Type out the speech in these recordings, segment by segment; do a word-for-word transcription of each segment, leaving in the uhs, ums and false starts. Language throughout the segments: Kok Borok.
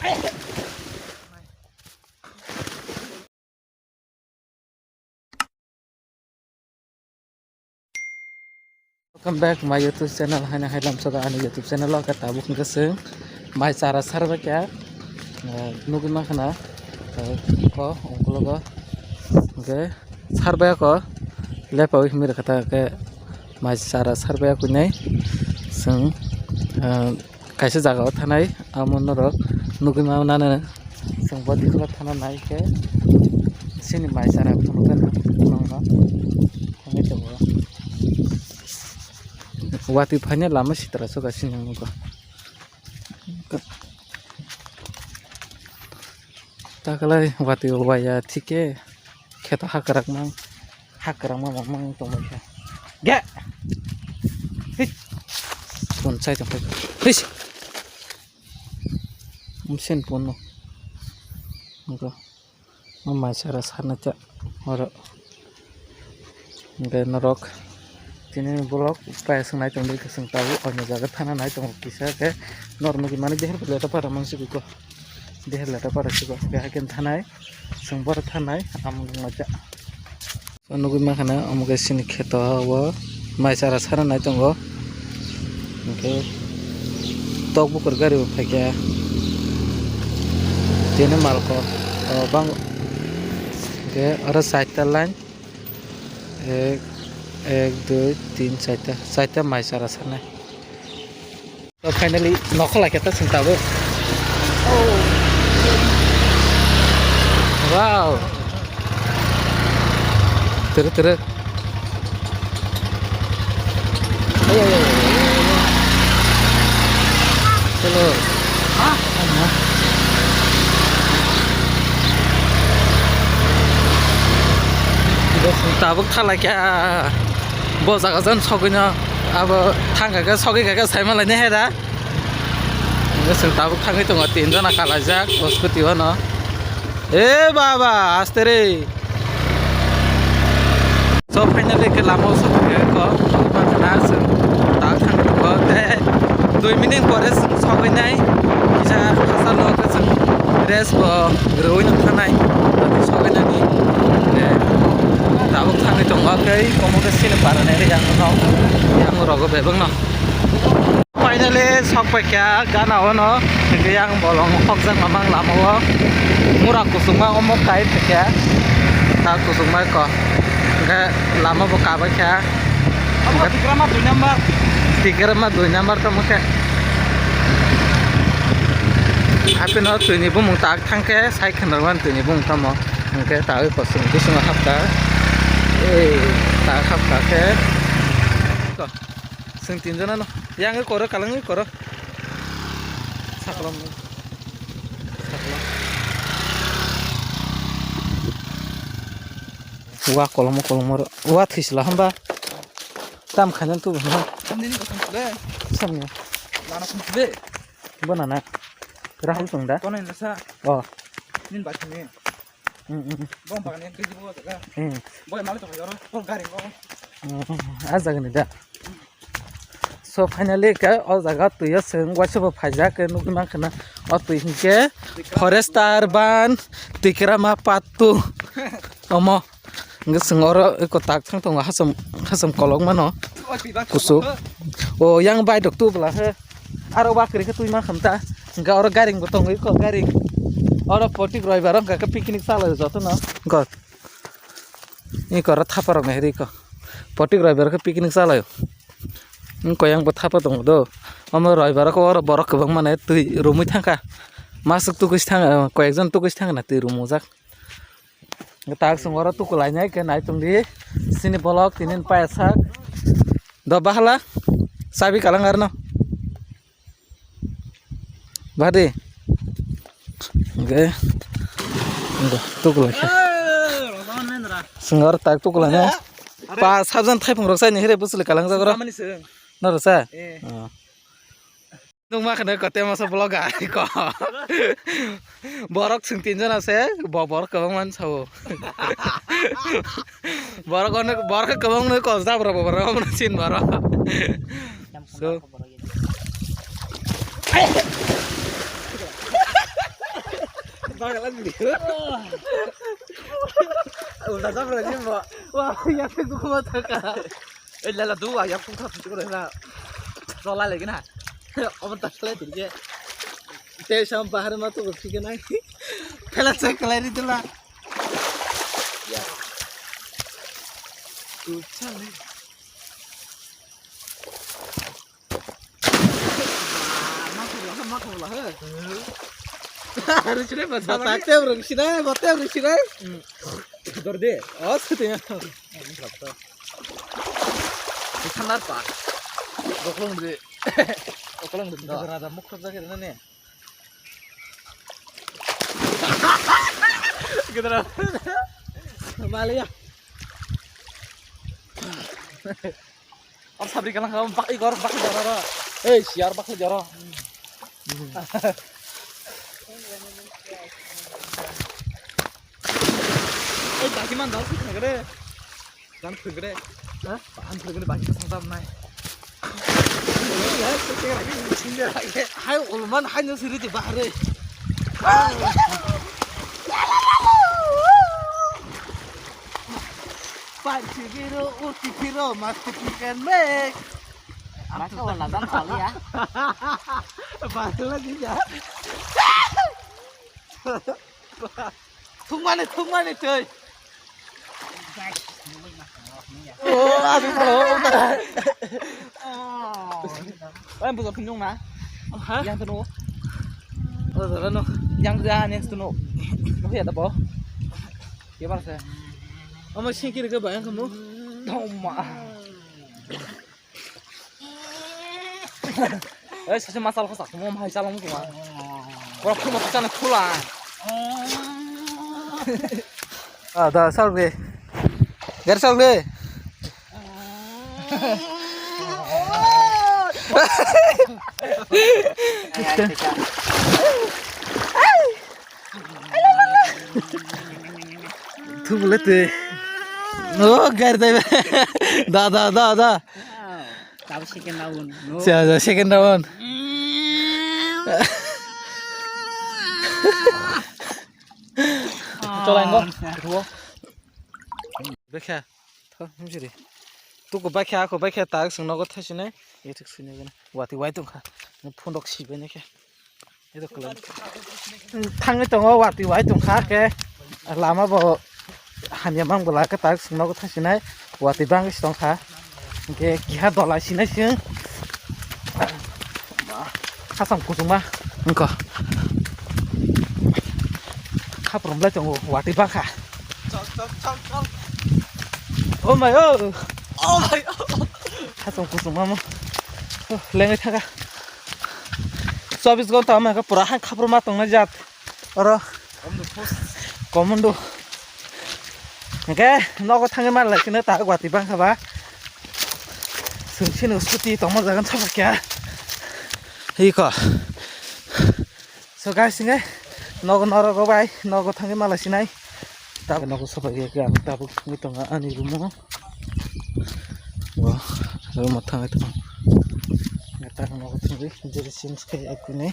Welcome back my YouTube channel, haino hai lamsogo ani YouTube channel o, khe tabuk hwnkhe chwng mai chara sarbai kha, eh, nugwi mankha na, eh, ko ungkologo hwnkhe sarbai ko lepaui himwi rwkha ta, khe mai chara sarbai kuinai chwng, eh, kaisa jaga o thanai, amo norok nugwi mano nana. Chwng bo dikla thana nai khe chini mai chara phunukgwi nangno thangwi tongo. Watwi phaina lama sitra suka sini nugo. Takalai watwi waya thike kheto hakrak mang, hakrak mang mang tongbai kha. Ge! Hei! Phone chai tongkha. Hei! Umsen phone no. Nokho. O mai sara sarnai ta oro. Hingke norok tini borok paya swngnai tongdi, khe chwng tabuk o jaga thana nai tongo kisa khe norok nugwi mani deher letra para mangsi kho, deher letra para siko khe haikhe thanai chwng borok thanai amung nukjakha. O nugwi mankha na omo khe chini kheto o mai chara sana nai tongo. Hingke tok bukur gari bo phaikha. Tini malkho o bang hingke oro chaita line ek, ek, dui, tin, chaita, chaita mai chara sanai. To finally nokho lai khe ta chwng tabuk. Wow. Tere tere. Hello. Tabuk thalai kha. Bo jaga jan sogwino abo thang kha khe sogwi kha khe sai manlai ne hera. Chwng tabuk thangwi tongo, tin jona kalaijak bo scooty o no. E baba, aste re. So finally khe lama o sokha khe ko, chwng tak thangwi tongo tei dui minute pore chwng sogwi nai. Kisa hachal no khe chwng rest bo rwui no thanai. Sogwi nani. Tabuk thangwi tongo khe, omo khe sini para nai yang no. Yang rogo bebak no. Finally, sok pai kha gana o no. Hingke yang bolong hokjak mamang lama o. Mura kusungma omo kai phaikha. Ta kusungma ko. Hingke lama bo kabai kha. Omo Tigrama dui number. Tigrama dui number tamo khe. Happy no twi ni bumung tak thang khe sai khwna rwmani twi ni bumung tamo. Hingke tawi kosong bisingo hapta. Ei, ta hapta khe. Chwng tin jona no. Yang koro, kalang koro. Saklam. Saklam. Wa kolomo kolomo ro. Wa thisla hamba. Tam khanan tu bhana. Nini kosong le. Samne. Lana kum le. Bo nana. Rahul tong da. Kono inda sa. Oh. Nin ba chini. Mm, mm. Bom bagani yang kiji bo jaga. Mm. Boy mali tong yoro. Kol gari bo. Mm, mm. Ah, jaga ni da. So finally ke o jaga tuyo seng waisa bo phaijak ke nugui mankha na. O twi hinkhe Forester ban Tikrama patu. Omo. Hingke chwng oro eko tak thang tongo, hacham, hacham kolok mano. Kusuk. O yang bai dok tu bwla he. Aro ba kwrwi khe twi ma kham ta. Hingke oro garing bo tongo eko garing. Oro potik roibar wngkha khe picnic chalai joto no. Got. Eko oro thapa rok nai ri ko. Potik roibar khe picnic chalai. Wngkha yang bo thapa tongo do. Omo roibar khe oro borok kwbang mane twi rumui thangkha. Masuk tukuis thang, koyek jon tukuis thangkha na twi rumujak. Tak sung oro tuku lainai khe nai tongdi. Sini bolok tinin paya sak. Do bahala. Sabi kalang arno. Badi. Oke. Tuku lai khe. Sung oro tak tuku lainai. Pa sabjan thaipung rok sai ni here busli kalang jagoro. Noro sa? Nungma kheno kote masa vlog ai ko. Borok chwng tinjon ase, bo borok kwbang man sao. Borok ono, borok kwbang no kos da borok, borok omo sin borok. So. Ulta jabra ni bo. Wa, ya ke guma thaka. Eh, lala duwa ya pung thap chukre na. Jola lagi na. Omo ta khlai tirje. Te sam bahar ma tu thik na. Phela check khlai ri dula. Ya. Tu chale. Batak tei rwng sinai, bo tei rwng sinai. Dor de. O, sete. Thanar pa. Boklong de. Boklong de. Raja mukhrok jagir na ne. Gedra. Maliya. Or sabri kalang kalang bak igor bak jara ro. Ei, siar bak jara. Ei, dagi man dal sik nagre. Gan phigre. Ha? Gan phigre bak sik sam nai. Hai, ulman hai no siri di bahare. Panchi biro, uti biro, masti pikan mek. Masa wala dan kali ya. Bahasa lagi ya. Thungmani, thungmani tei. Oh, abi bro. Ai, buka phunjung na. Ha? Yang tunu. Oh, salah no. Yang dia next tunu. Mesti ada bo. Ya bang saya. Ama singkir ke bayang kamu. Toma. Ei, sase masal khosa, mo mai chalong kuma. Pura khuma khasa na khula. Ah, da, salve. Gar salve. Thubule twi. Oh, gar dai. Da, da, da, da. Tabo second round. No. Sa, sa, second round. Cholai ngo. Bekha. Tho, himsiri. Tuku baikha, ako baikha, tak sung nogo thasinai. Ye thik sini gana. Wati wai tongkha. Phundok sibai nai khe. Thangwi tongo, watwi wai tongkha khe, lama bo hamya mang bwla khe tak sung nogo thasinai, watwi bangwi se tongkha. Hinkhe kiha dola sinai sing. Hasam kuchukma wngkha. Khaprom lai tongo, watwi bangkha. Oh my oh. Oh my oh. Hasam kuchukma mo. Oh, lengwi thaka. Chobis ghonta ama khe pura hai khapru ma tongnai jat. Oro. Commando. Hingke nogo thangwi ma lai kheno ta gwati bangkha ba. Sung sino scooty tongma jagan thapa kya. Hiko. So guys, hingke nogo norogo bai nogo thangwi ma lai sinai. Tabuk nogo sopai khe ang tabuk thangwi tongo ani room o. Bo room o thangwi tongo. Tabuk nogo thangwi jere change khe ai kuni.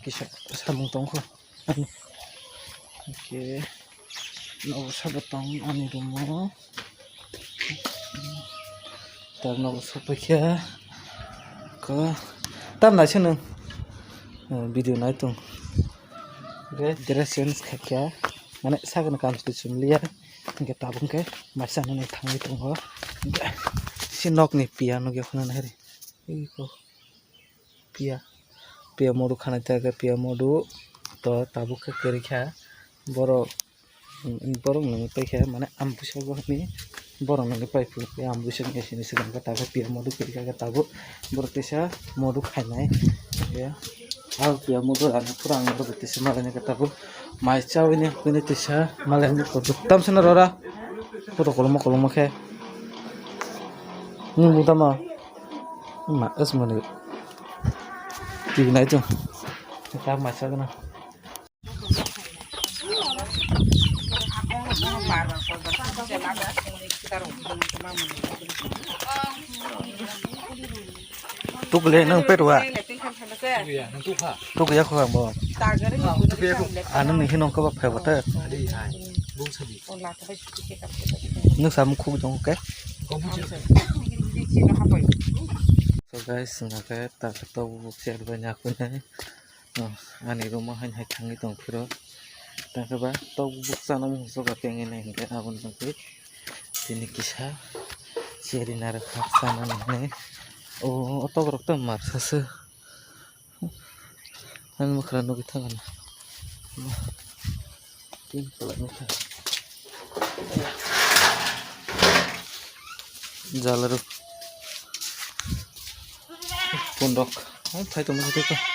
Kisa samung tongkho. Ani. Oke. Nogo sabo tong ani room o. Tabuk nogo sopai khe. Ko. Tam naisano. Video nai tong. Oke, dress change khaikha. Mane sakno kam swtwi chumliya. Hingke tabuk khe maisa nini thangwi tongo. Si nokni piya nukya khuna nahari. Iko piya. Piya modu khanai ta khe piya modu to tabuk khe kwrwi kha. Borok, borok nungwi paikha mane ambuisa bohrokni borok nungwi paiphi ambuisa ni sini sini khe tabuk piya modu kwrwi kha khe tabuk borok teisa modu khainai. Khe ah piya modu rani pura ang borok teisa malaini khe tabuk mai chawini hwnwi teisa malaini kotor tamsana rora photo koloma koloma khe. Ni mudama. Ma, es mani. Tigna itu. Kita masa kena. Tukle nang perwa. Tukuya kho ang bo. Ano ni hino ko ba phai bote. Nuk sam khuk jong ke. So guys, nake ta to bu chair ba nya ko nai. Oh, ani room o haino hai thangwi tong phiro. Tangkhe ba tok bukchano mungsa ba tengwi nai hinkhe aboni bagwi tini kisa cherry narwkha chanani hinwi. O, o tokrok to marsa se. Ani mwkhra nugwi thangkha na. Tin kwlai nukha. Jala rw. Pondok. Hai, phai tongma khe tei.